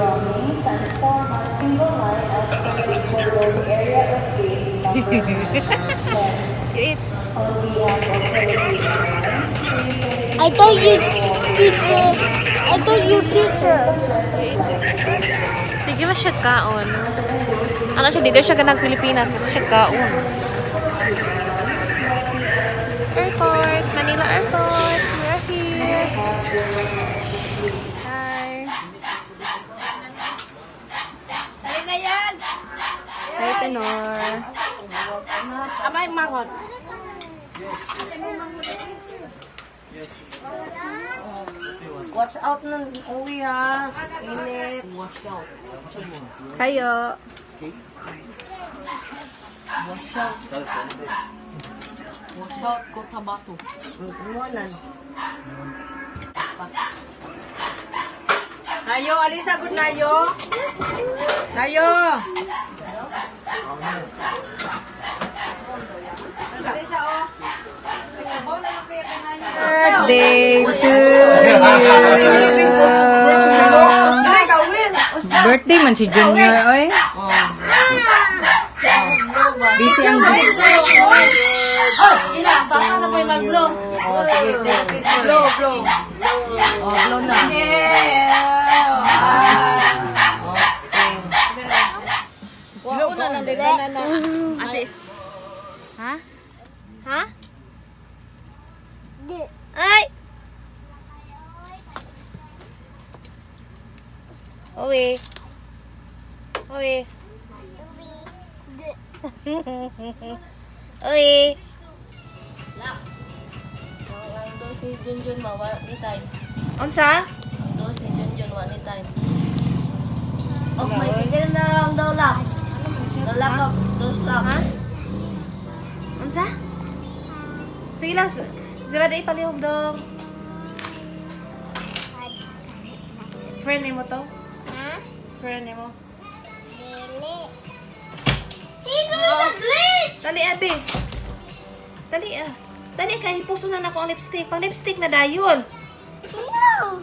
belongings and form a single line outside the cordoned area of gate number 910. You eat. On behalf of Philippine Airlines, we thank I thought you pizza. I thought you pizza. Sige ba siya kaon? Ano siya, dito siya ganang Pilipinas kasi siya kaon. Airport, Manila Airport. We are here. Hi. Dali na yan. Hi, Tenor. Amay mangot. Watch out na uwi ha. Init. Wash out. Kayo. Wash out. Wash out Cotabato. Imuanan. Nayo, alisa gud nayo. Nayo. Alisa oh. Birthday to you. Birthday man si Junior, oy. Busy ang Ina, baka na may mag-blow. Oh, sige. Blow, blow. Oh, blow na. Okay. Wao na lang dito na na. Ate. Ha? Ha? Ay! Uwi. Uwi. Uwi. Ang dos ni Junjun ma, wala ni time. Unsa? Ang dos ni Junjun, wala ni time. Oh my God, na lang daw lang. Lock up, dos lang. Ha? Unsa? Sige lang. Sila di ipalihog dong. Friend nimo to? Ha? Friend nimo? Dili. He goes a bleach. Dali, abi. Dali, ah. Dali, kay hipuso na nako ang lipstick. Pang lipstick na dayon. No.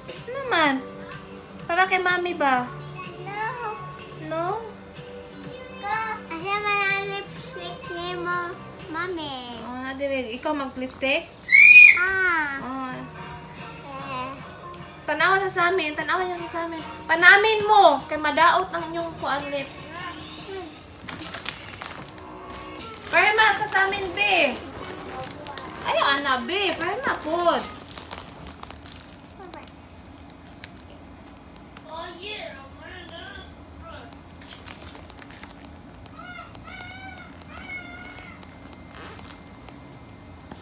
Ano naman? Para kay mami ba? No. No? Asa man ang lipstick ni mo, mami? Ah, dili. Ikaw mag-lipstick? Ah. Ah. Eh. Tanawa sa amin. Tanawa niya sa amin. Panamin mo! Kay madaot ang inyong kuan lips. Perma sa amin, be. Ayaw, ana, be. Perma, pod.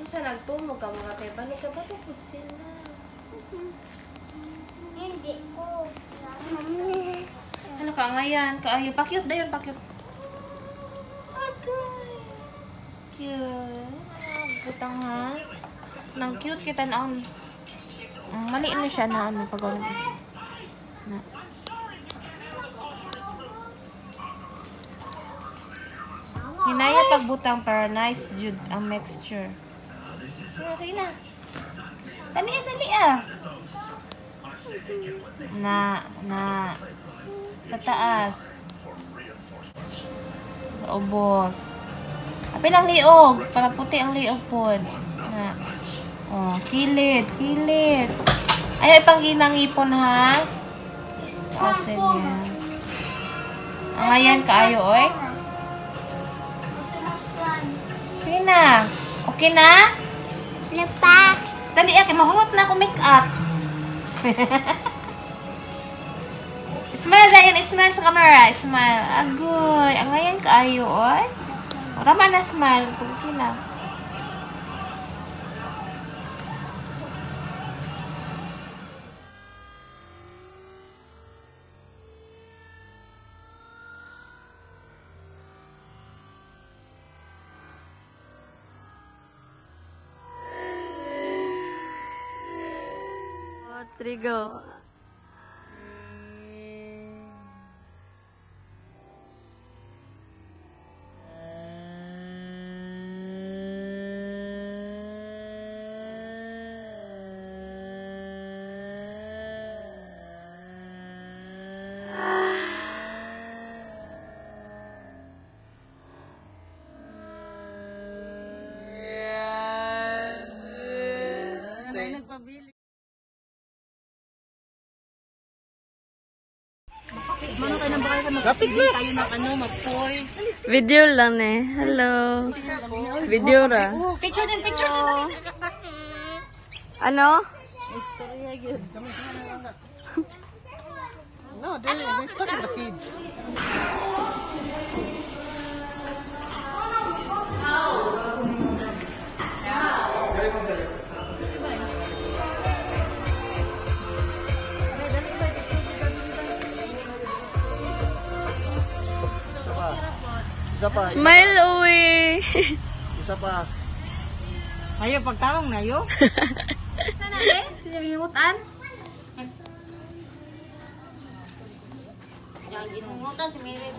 Unsa nagtumo ka mga kay balik ka ba pud sila? Hindi ko. Ano ka ngayan? Kaayo pakyut dayon pakyut. Cute. Butang ha. Nang cute kita naon. Mali ni siya na ano pag na. Hinaya pagbutang para nice jud ang mixture. Sige, sige na. Dali ah, dali ah. Na, na. Sa taas. Sa ubos. Apil ang liog. Para puti ang liog pod. Na. Oh, kilid, kilid. Ay, ipangginang ipon ha. Asin niya. Ang ayan kaayo, oy. Sige na. Okay na? Lepa. Dali, ah, kay mahumot na ako make up. Smile dayon, smile sa camera. Smile. Agoy. Ang ayan kaayo, oy. O, tama na smile. Okay na. Trigo. Mano kayo nang baka mag-pili tayo ng ano, mag-toy. Video lang eh. Hello. Video ra. Picture din, picture din. Ano? No, they're stuck in the cage. Isa pa. Smile uwi. Isa pa. Ayo, pagtarong na yo. Saan natin? Sinilimutan? Ginungutan si Mary.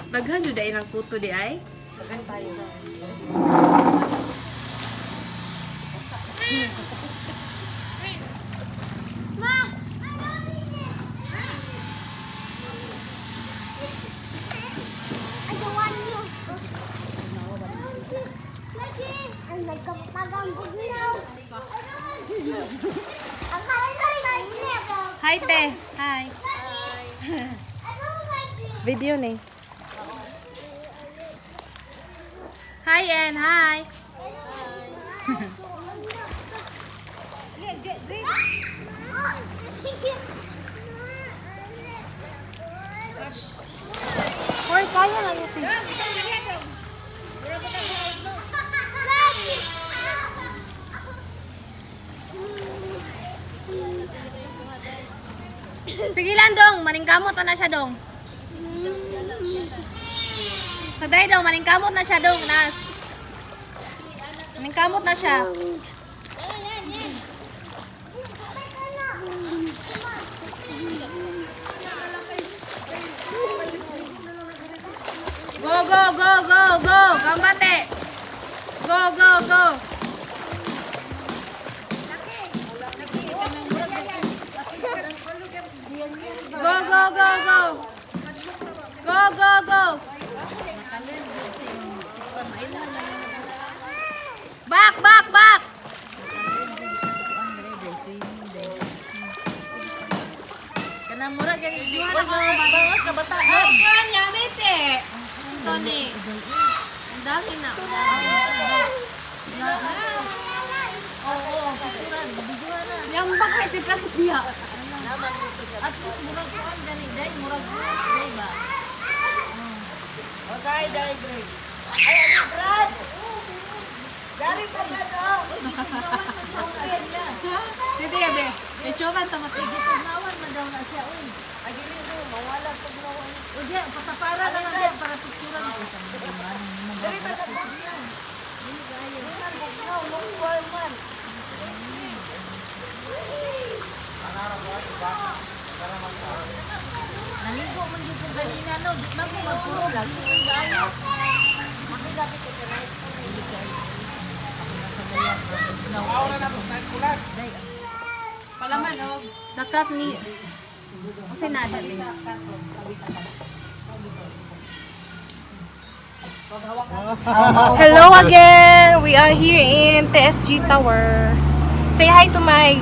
Daghan jud ay ng kuto di ay. Daghan tayo. Ma, I don't need it. I don't want you. I want this. Lagi. Ang nagkapatagang bugnaw. I don't want this. Ang like it. Hi te. Hi. I don't like it. Video ni. Hi and hi. Hoy, kaya lang ito. Sige lang dong, maningkamot na siya dong. Sa day dong, maningkamot na siya dong, nas. Maningkamot na siya. Go, go, go, go, go! Kambate! Go, go, go! Go, go, go, go! Go, go, go! Back, back, back! Kana mura gani di ko bawas kabataan. Kuan gamit eh. Tony. Ang dami na. Oo, picturean, videoan na. Yang baka siya ka diha. At least murag kuan gani day, murag day ba. Osay, dai, Grace. Ay, ano, Brad? Dari pa na, no? Dito yabe. Medyo man tamat. Tugnawan man daw na siya oy. Ay, dili mo, mawala tugnawan. O diya, patapara na lang diya para picturean. Dari ta sa bugnaw. Dili man bugnaw, lungwal man. Naligo man jud ko ganina no, di man ko magpuro lagi ko kaayo. Palaman og dakat ni Kasi nada din. Hello again! We are here in TSG Tower. Say hi to my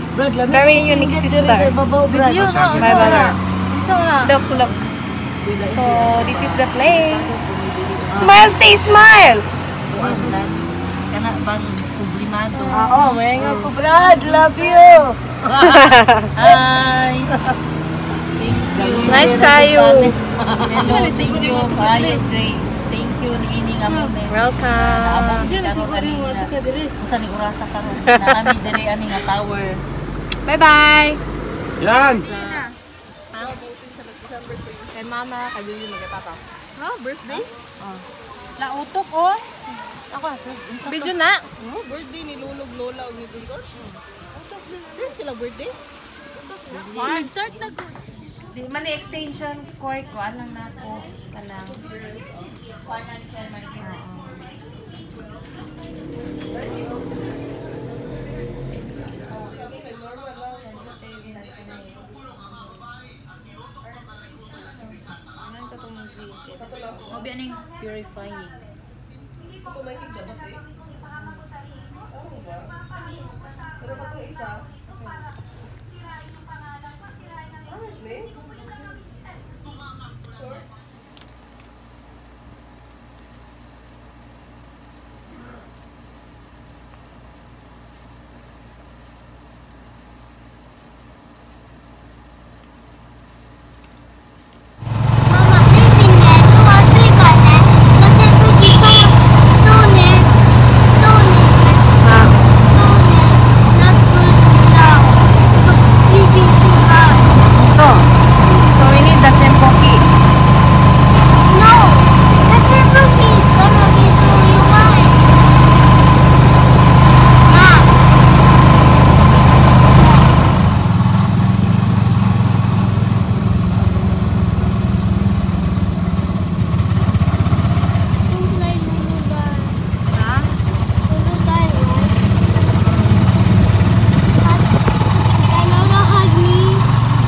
very unique sister. Video na. My brother. Look, look. So, this is the place. Smile, te, smile! Kana bang kublimado? Oo, may nga ko, Brad. Love you. Hi. Thank you. Nice kayo. Hello, thank you kayo Grace. Thank you niini nga moment. Welcome. Usa ni orasa karon na kami diri ani nga tower. Bye-bye! Yan! Kay mama, kay Yun yung papa. Ha? Birthday? Oh. Lautok, oh. Ako, video na. Birthday ni Lulog Lola og ni Dungkor. Same sila birthday? Nag-start na ko. Di man ni extension koy ko alang na ko kanang. Mabi aning purifying. Ito may tigda ba, te? Oo ba? Pero katong isa. Ah, ne? Sure? Mama, 菲律賓嘅蘇啊最近呢，嗰些飛機蘇蘇呢蘇呢蘇呢 not good now because sleeping too hard. To. So we need the simple key. No, the simple key gonna be so you want. Ma. Kulay luluday. Ha? Luluday, oh. But I don't know hug me,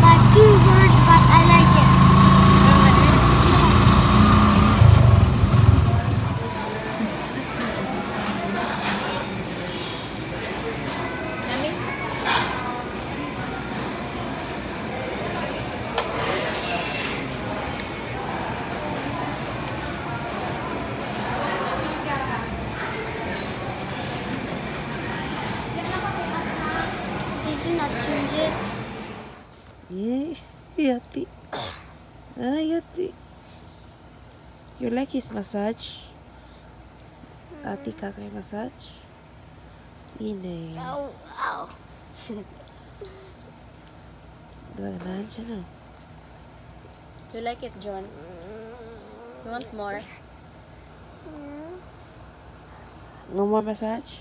but too hurt, but I like it. Nami? Did you not change it? Yeah, yati. Ah, yati. You like his massage? Ate Kakay massage? Ine. Ow, ow. Diba ganahan siya, no? You like it, John? You want more? No more massage?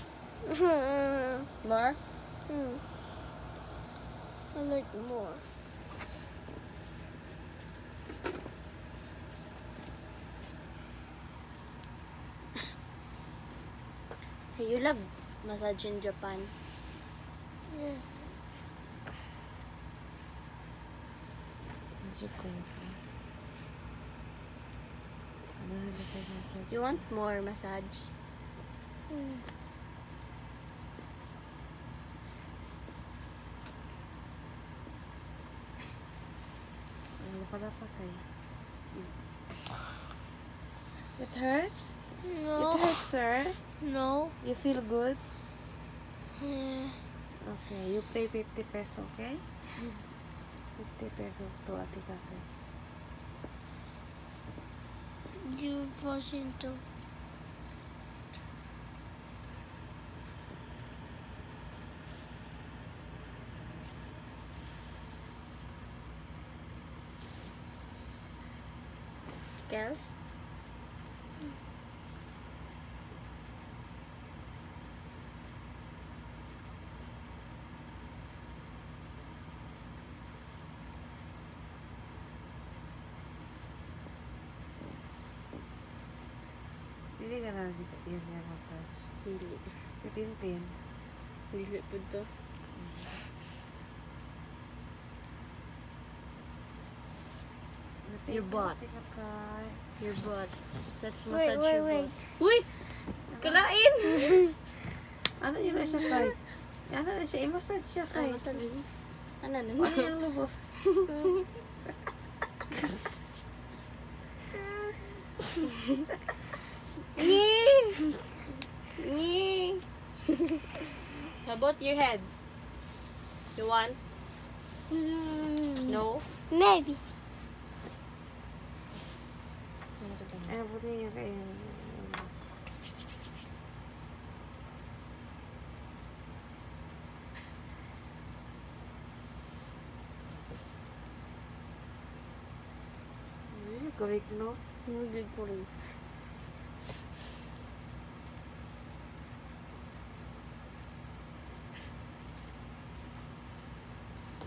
More? I like more. Hey, you love massage in Japan. Yeah. Medyo comfy. Ganahan na siya massage. You want more massage? Mm. Ano pala pa kay? It hurts? No. It hurts, sir? No. You feel good? Yeah. Okay, you pay 50 peso, okay? 50 peso to Ate Kakay. You fall into. Kels? Dili ka na si yun yung massage. Dili. Si Tintin. Dili po to. Thank Your you, butt. Ate Kakay. Your butt. Let's Wait, massage wait, your wait. butt. Uy! Kalain! Ano yun na siya kay? Ano na siya? I-massage siya kay. Ay, massage. Ano na? Ano yung lubos? Ni! Ni! How about your head? You want? Mm. No? Maybe. Ay, buti niya kay. Hindi, correct, no? Hindi ko rin.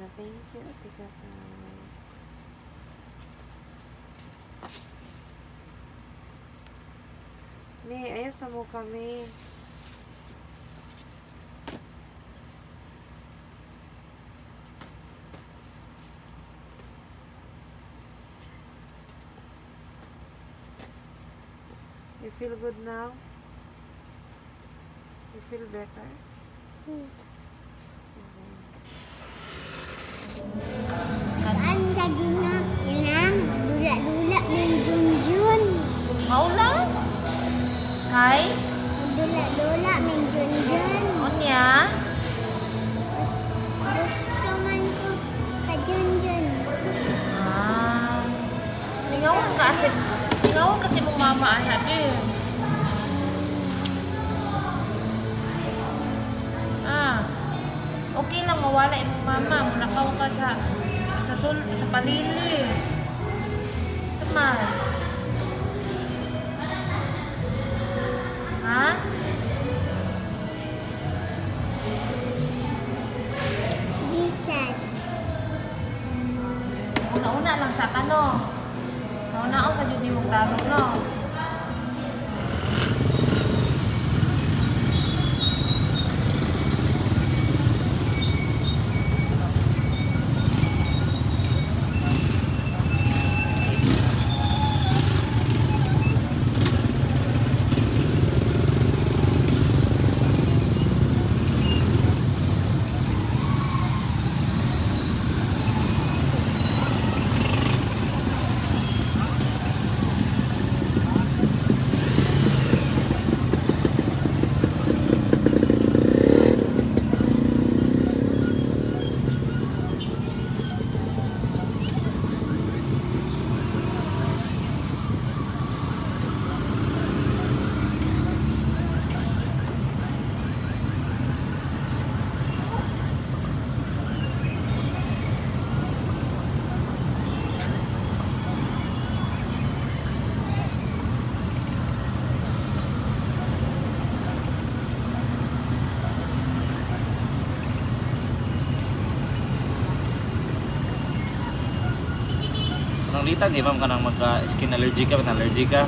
Na, thank you, Ate Kakay. Mi, ayaw sa mo kami. You feel good now? You feel better? Kaan sa ginang dula-dula ng Junjun. Maula? Kay? Dula-dula ng Junjun. Unya? Gusto man ko ka Junjun. Ah. Tingawan ka kasi, tingawan kasi mong mama anak eh. Ah. Okay lang mawala imong mama, mulakaw ka sa sa palili. Sa man. Ha? Jesus. Una-una lang sa kano. Nauna sa jud nimong tarong no. Nang lita, di ba ka nang magka-skin allergy ka, allergy ka?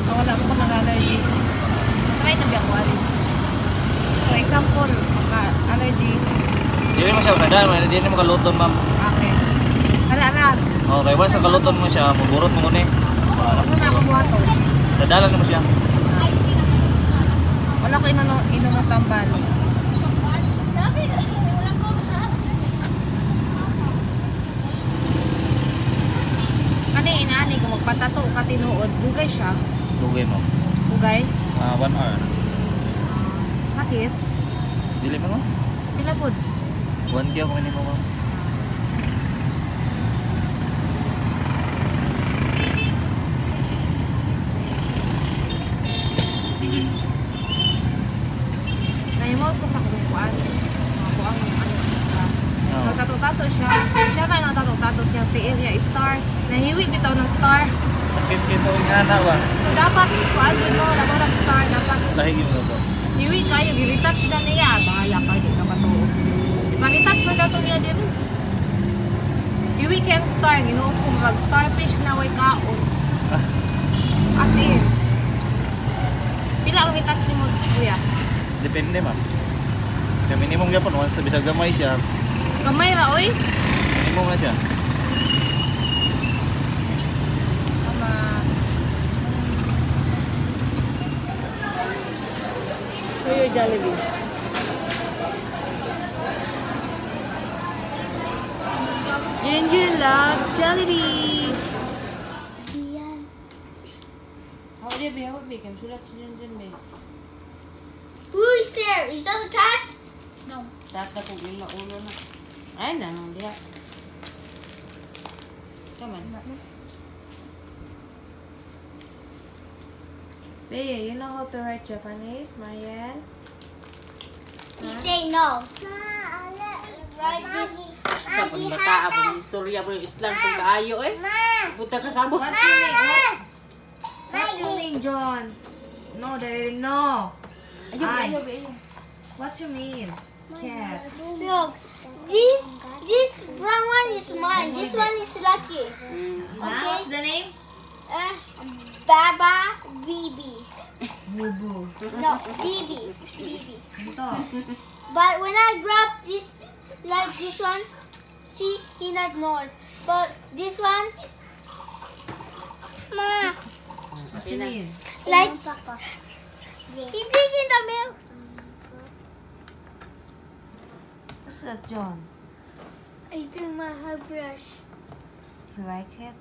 Oh, wala mo ko nag-allergy. Try na biya ko allergy. So, example, maka-allergy. Dili mo siya, kada, dili mo kaluton, ma'am. Okay. Wala na. Okay, once ang kaluton mo siya, maburot mo ni. So, ano na ako buhaton? Sa dalan mo siya. Wala ko inumutambal. Kani inaani kung magpatato ka tinuod, dugay siya. Dugay mo. Dugay? 1 hour. Sakit? Dili mo, ma'am? Pila pod? 1K ako minimum, ma'am. Nahimol ko sa kukuan. Mga kuang ano. Oo. Nagtato-tato siya. Siya ba nagtato-tato siya tiil niya star. Nahiwi bitaw ng star. Sakit kito nga na ba? So dapat kuan jud mo labang ng star dapat Lahi gyud mo to. hiwi kayo gi-retouch na niya. Bahala ka di ka matuo. Ma-retouch man daw to niya din. Hiwi kay ang star Ginoo ko mag starfish na way kaon. As in. Pila ang retouch nimo kuya? Depende, ma'am. Kaya minimum gyapon once bisag gamay siya, Gamay ra oy. minimum na siya. Tama. For your Jollibee. Ginger loves Jollibee. Diyan. How do you be? How be? Kim sulat si Junjun be. Who is there? Is that a cat? Tata kung ila ulo na. Ay na nang diha. Come on. Bea, you know how to write Japanese, Marielle? He say no. Write this. Sa pagbataa po, istorya po yung Islam kung kaayo eh. Punta ka sa What you mean? What you mean, John? No, baby, no. Ay. What you mean? Cat. Look, this brown one is mine. This one is Lucky. Huh? What's the name? Baba Bibi. Bubu. No, Bibi. Bibi. Ito. But when I grab this, like this one, see, he not noise. But this one, Ma. What you mean? Like, he's drinking the milk. What's that, John? I do my hairbrush. You like it?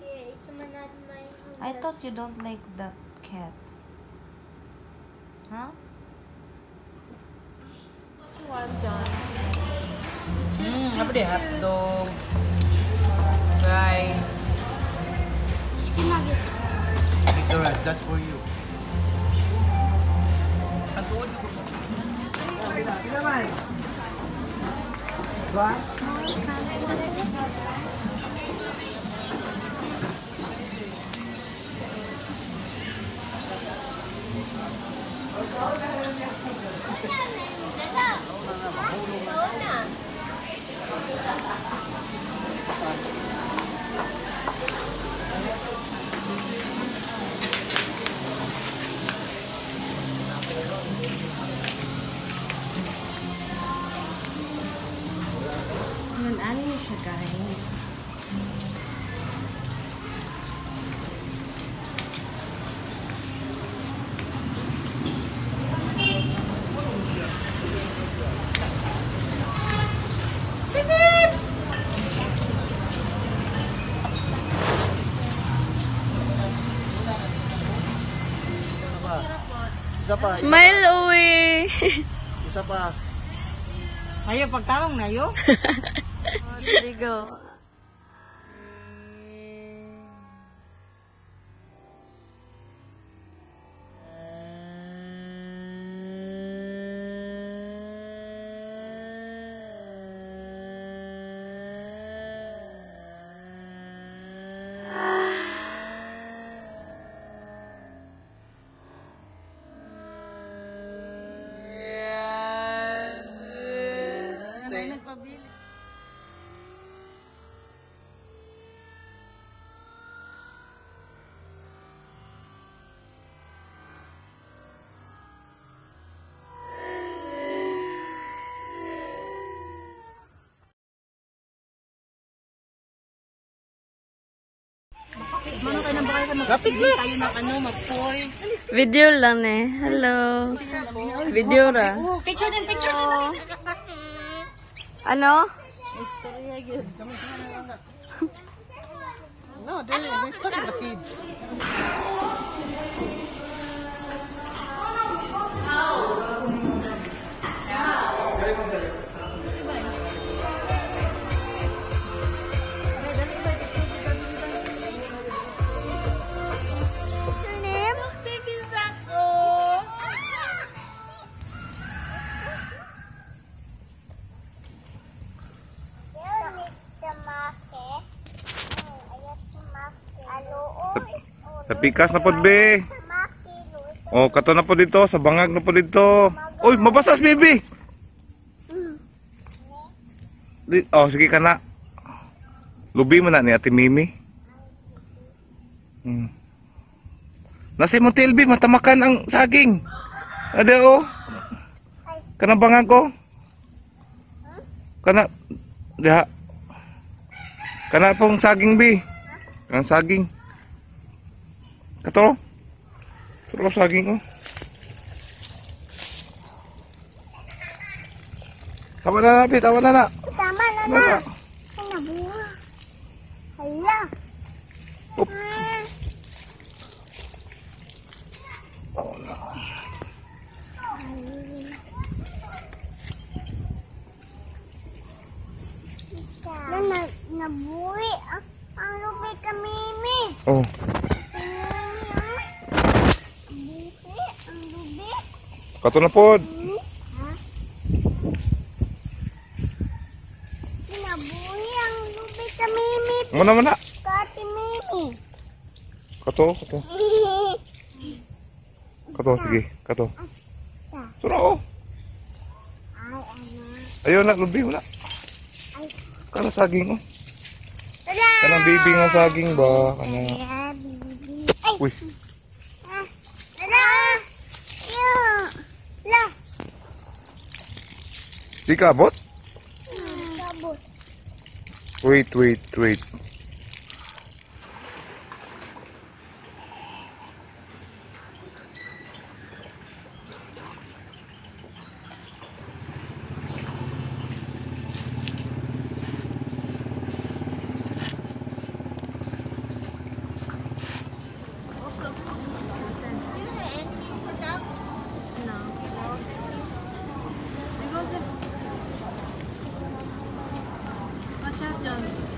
Yeah, it's my, not my hairbrush. I thought you don't like that cat. Huh? Apa dia? Hotdog. Rice. Chicken nuggets. It's alright, that's for you. Ano niya siya, guys? Isa pa. Smile away. Isa pa. Ayo, pagtarong na yo. There you go. Video lang eh. Hello. Video ra. Picture din, picture din. Ano? No, they're stuck in the cage. What's your name? Baby Sako! Sa pikas na pod be. Oh, kato na po dito, sa bangag na po dito. Uy, mabasas baby. Di, oh, sige ka na. Lubi mo na ni Ate Mimi. Nasa imong TLB, matamakan ang saging. Ade oh. Kanang bangag ko. Kana diha. Kana pong saging bi. Kanang saging. Kato. Turo saging oh. Tama na na, Bi. Tama na na. Tama na Tama na. na. Ay, nabuha. Hala. Op. Na, na, nabuhi. Ang lupi kami, Mimi. Oh. Buhi, ang lubi. Kato na pod. Ha? Nabuhi ang lubi kami, Mimi. Muna muna. Kati Mimi. Kato, kato. Kato, sige. Kato. Sura oh. Ay, ano. Ayun na, lubi mo na. Ay. Kana saging oh. Tada! Kanang baby nga saging ba? Kana. Tada, baby. Ay! Uy. Ah, tada! Yo! La! Di ka abot? Sabot. Wait, wait, wait. Siya dyan.